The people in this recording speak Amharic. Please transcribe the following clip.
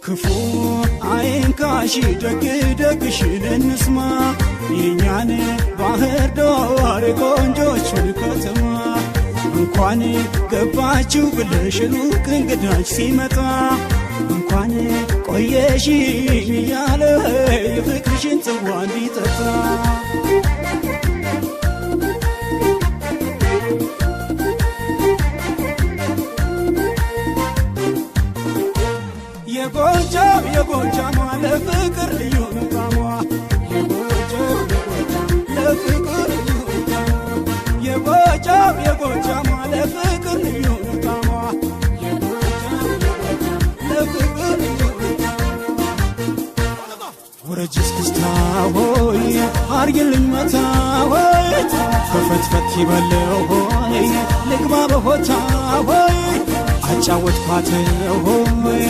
ክፉ አይንካሽ፣ ደግ ደግሽን እንስማ፣ የኛን ባህር ዳር ቆንጆቹን ከተማ። እንኳን ገባችሁ ብለሽ ሩቅ እንግዳች ሲመጣ፣ እንኳን ቆየሽ እያለ የፍቅርሽን ጽዋ እንዲጠጣ። የጎጃም የጎጃሟ ለፍቅር ልዩ ጣሟ፣ ለፍቅር ልዩ ጣሟ፣ የጎጃም የጎጃሟ ለፍቅር ልዩ ጣሟ፣ ለፍቅር ልዩ። ውረጅ እስክስታ ሆይ፣ አርግልኝ መታ ሆይ፣ ከፈትፈት ይበለው ሆይ፣ ልግባ በሆታ ሆይ፣ አጫወትኳት ሆይ።